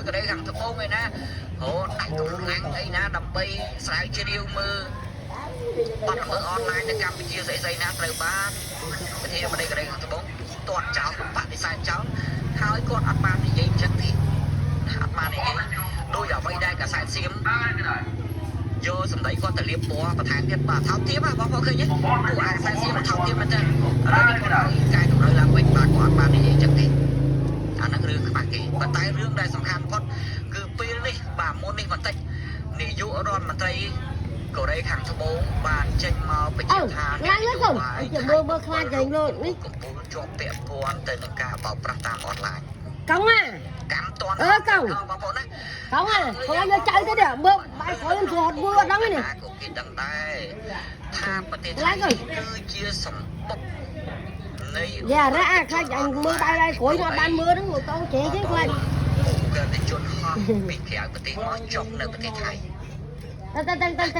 កូរ៉េខាងត្បូងឯណារដាក់កម្លាំងអីណាដើម្បីស្រាវជ្រាវមើលបាត់មើលអនឡាញនៅកម្ពុជាស្អីស្អីណាត្រូវបានប្រធានាធិបតីកូរ៉េខាងត្បូងទាត់ចោលបដិសេធចោលហើយគាត់អត់បាននិយាយអញ្ចឹងទេអត់បាននិយាយដោយអ្វីដែលកាសែតសៀមយកសម្ដីគាត់ទៅលៀបពណ៌បន្ថែមទៀតបាទថោកទាបបងប្អូនឃើញទេពួកអាកាសែតសៀមថោកទាបមែនតើឥឡូវនេះគាត់ឲ្យកែតម្រូវឡើងវិញបាទគាត់អត់បាននិយាយអញ្ចឹងទេ អាហ្នឹងរឿងខ្វះគេប៉ុន្តែរឿងដែលសំខាន់បំផុតគឺពេលនេះបាទមុននេះបន្តិចនាយករដ្ឋមន្ត្រីកូរ៉េខាងត្បូងបានចេញមកបញ្ជាក់ថា ឡើងលើកូនឲ្យមើលមើលខ្លាចចេញលោតនេះ កំពុងជាប់ពាក់ព័ន្ធទៅនឹងការបោកប្រាស់តាមអនឡាញ កង់អា កម្មតន អឺកង់ បងប្អូនណា កង់អាគាត់យកចៅទៅនេះមើលបាយក្រោយខ្ញុំស្រួតមើលអត់ដឹងទេនេះ ក៏គេដឹងដែរថាប្រទេសថៃ ឡើងអើយ គឺជាសម្បុកនៃ យ៉ារ៉ាអាខ្លាចអញមើលបាយបាយក្រោយខ្ញុំអត់បានមើលហ្នឹងមកតោជេទេខ្លាច កើតតែជនហោះពីក្រៅប្រទេសមកចុះនៅប្រទេសថៃ ទៅទៅទៅទៅ។